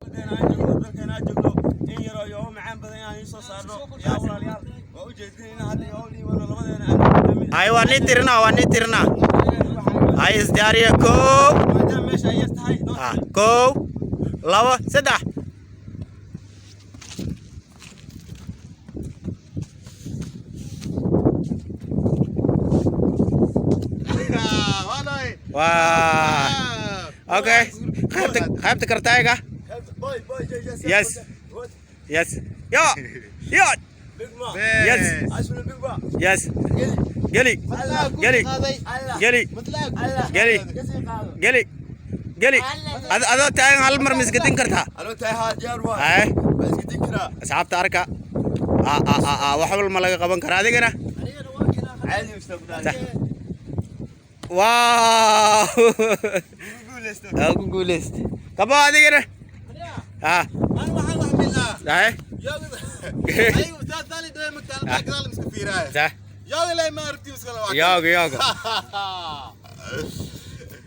Aan joogno, dalkeena aan joogno, in yaroo yoobo macaan badan inaan iisoo saarno. Yaa walaalayaal, waa ujeedin in hadda yoobo dhiibano labadeena aan. Ay, waa nii tirinaa, waa nii tirinaa. Ay, isdiyaariya. Kow. Maadaama meesha ay yar tahay. Ah, kow, labo, saddex. Waa okay. Qaybta kartayga. Boy, boy. Yes, yo yo. Big ma. Yes. Asuna big ma. Yes, geli geli geli geli geli geli. Adoo taagan hal mar ma isgadin kartaa? Anoo tahay, haa, diyaar waa. Ay. Waa iska karaa. Asxaabta arka. Wax walba ma laga qaban karaa adigana. Caadi ustaag. Wow, aa ku guuleysta kabo adigana. Ah. Ana waxaan wax mil ah. Ay. Ayagu taali dhowe magtaala gadaal iska fiiraaya. Sax. Yooga lay ma aragti iska la. Yooga yooga.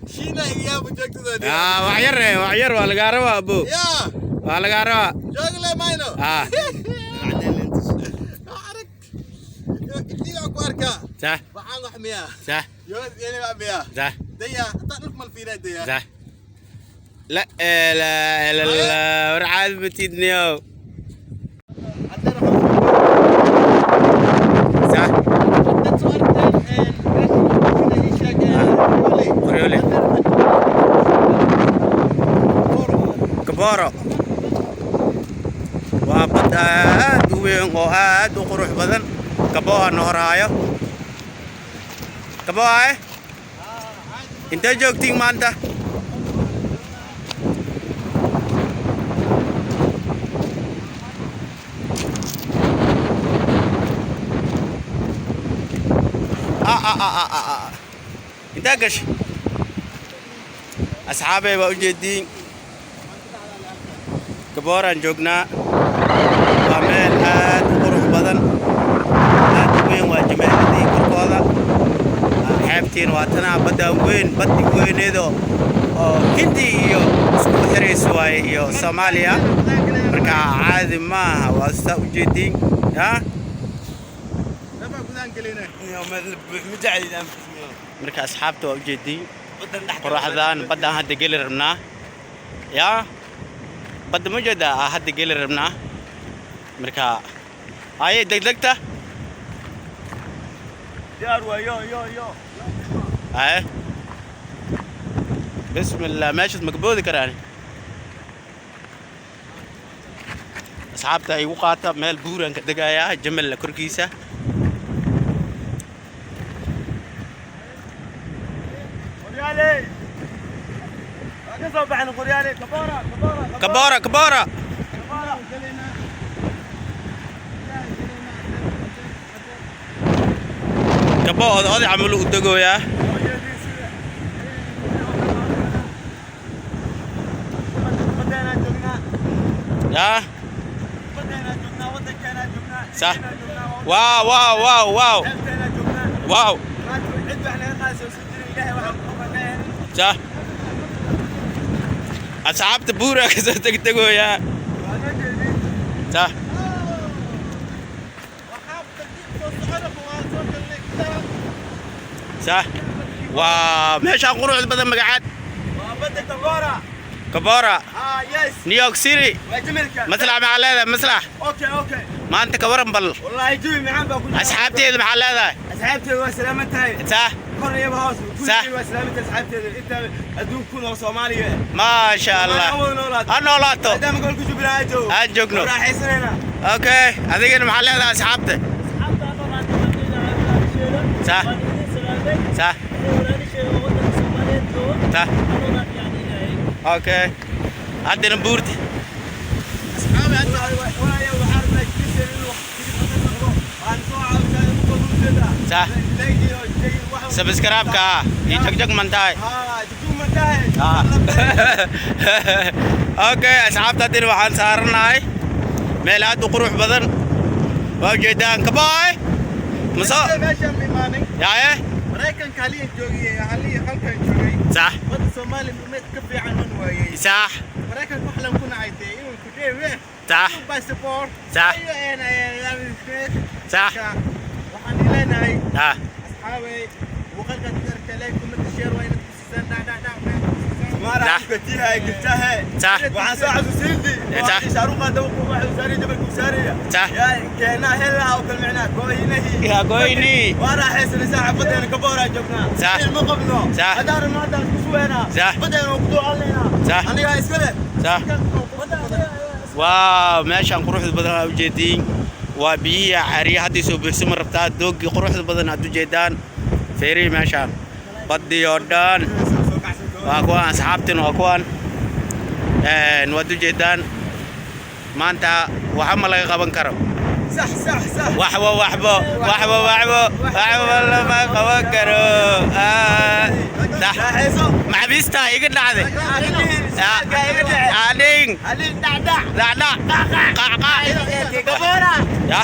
Shiina iga joogtada. Ah, wax yar eh, wax yar waa lagaa rabaa, abo. Yaa. Waa lagaa rabaa. Yooga lay mayno. Ah. Arag. Intii ku arkaa. Sax. Waxaan wax miyaa. Sax. Yooga yeli wax miyaa. Sax. Daya, hataa dhulka mal fiiraa daya. Sax. La la la la, war caadi matidniyow. Sax. Qoryooley. Kaboro waa bad aad u weyn oo aad u qurux badan. Kaboha na horhaayo. Kaboha, intee joogtiin maanta? Ah, ah, ah, ah, ah, ah. Intee gashay, asxaabey? Waa ujeediin, Kabooraan joognaa. Waa meel aad u qurux badan, aad u weyn. Waa jimaaladii korkooda. Xeebtiin waa tanaa, badda weyn, baddi weyneedo oo Hindi iyo isku xiraysa waaye iyo Soomaaliya. Marka caadi maaha, waa saa ujeediin ya. Marka asxaabta waa ujeediin qoraxdan, baddaan hadda geli rabnaa. Ya badda ma jeedaa? Ah, hadda geli rabnaa. Marka aye degdegta. Diyaar waa, yo yo yo. Aye, bismillah, meeshaas ma ka boodi karaan? Asxaabta igu qaata, meel buuraan ka degayaa, jamalna korkiisa. Qoryaaley, waa ka soo baxnay Qoryaaley. Kabora, Kabora. Kabora, Kabora. Kabora. Kabo oda oday camal u degooyaa. Badeenaa joognaa. Yaa. Badeenaa joognaa, waddankeenaa joognaa. Sax. Ciidanaa joognaa. Wow wow wow wow. Xeebteenaa joognaa. Wow. Maanta cid wax naga qaadaysa uusan jirin. Ilaahay waxaan ku qanaceen. Sax, asxaabta buuraa kasoo degdegooyaa. Waa noo jeedin. Sax. Sax, waa meeshaan quruxda badan magacaad? Waa badda Kabora. Kabora. Ah, yes. New York City. Waa jamalka. Maslax, maxaa leedahay, maslax? Okay. Maanta ka waran bal. Wallaahi jawi macaan baa ku jira. Asxaabteeda maxaa leedahay? Asxaabteeda waa salaaman tahay. Sax. Kor iyo hoos. Sax. Kulligii waa salaaman tahay asxaabteeda inta adduunka ku nool Soomaaliya. Maasha Allah. Soomaaliya wada noolaato. Ha noolaato. Maadaama gobolka Jubbaland aan joogo. Aan joogno. Waan raaxaysanaynaa. Okay, adigana maxaa leedahay asxaabta? Sax sax sax. Okay, haddana buurta. Walaalayaal, waxaan rabnaa jilibteena inuu jilib khatar noqdo. Waxaan soo caawisaa in qof ujeeda. Sax. Like iyo Subscribe-ka iyo jagjag mantahay. Haa, jugjug mantahay. Ah. Okay, asxaabta, haddana waxaan saaranahay meel aad u qurux badan. Waa ujeedaan kaboy maso. Meeshaan ma imaanin. Yaaye. Maraykanka haliya joogay, haliya halkan joogay. Sax. Badda Soomaaliya mid ka fiican man waayey. Sax. Maraykanka wax lan ku nacay dee. Sax. Baasaboor. Sax. Iyo Sax. Waxaan leenahay asxaabay, muuqaalkaad ku aragtay, like, comment, share waa inaad ku siisaan dhac dhac dhac waa inaad ku siisaan. Sax. Waxaan soo xasuusinti Sax. Shaaruqan dabaqu waxa saari jabalku saariya. Sax. Yaa keenaa helaa oo kale macnaa gooyinahi. Yaa gooyini. Waa raaxaysanaysaa, xabadeena ka booraa joognaa. Sax. Ilmo qabno. Sax. Haddaan rabno haddaan isku suweynaa. Sax. Badeena waa ku ducalnaynaa. Sax. Anigaa iska leh. Sax. Waaw, meeshaan quruxda badan aa ujeediin waa biyihii cariya haddii soo buuxsama rabtaa. Doogii quruxda badan aad ujeedaan. Feerihii meeshaan baddii oo dhan waa kuwaan, asxaabtin waa kuwaan. Waad ujeedaan, maanta waxa ma laga qaban karo. Sax sax sax. Waxba waxba waxba waxba waxba lama qaban karo. Ah, sax. Raaxayso. Maxabiista iga dhacday. Kaa iga dhacay. Ading. Adin dhac dhac. Dhac dhac, qac qac. Gaboora. Ya.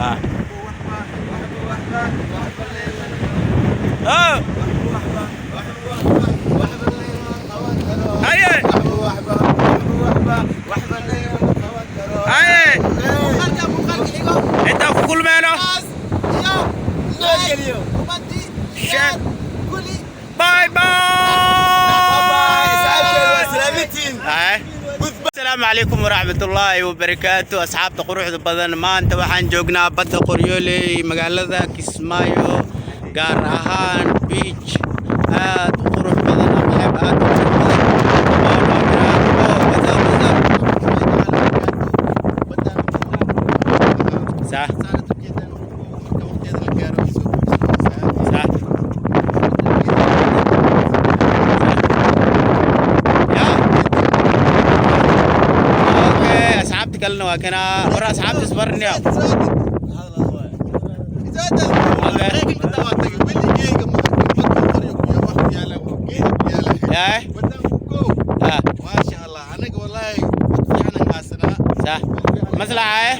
Ah. Oh. Haye. Haye. Muuqaalka muuqaalka xigo. Intaan ku kulmeyno. Taas iyo like, comment, share, kulli. Bye bye. Salaamintiin. Haye. Asalaamu calaykum waraxmatullaahi wabarakaatu, asxaabta quruxda badan. Maanta waxaan joognaa badda Qoryooley, magaalada Kismaayo, gaar ahaan beach aad u qurux badan ama xeeb aad u qurux badan oo noo. Oh, what's up, what's up? Sax ya. Okay, asxaabta kalena waa kana hore. Asxaabta isbarniya. Maraykanka taa waa tagay, weligeyga ma arkin badda Qoryo ku yaal, wax ku yaala geeda ku yaala. Yaay. Wadanku kow. Ah. Maasha Allah, anaga wallaahi wad fiican aan haysanaa. Sax, maslaxa eh.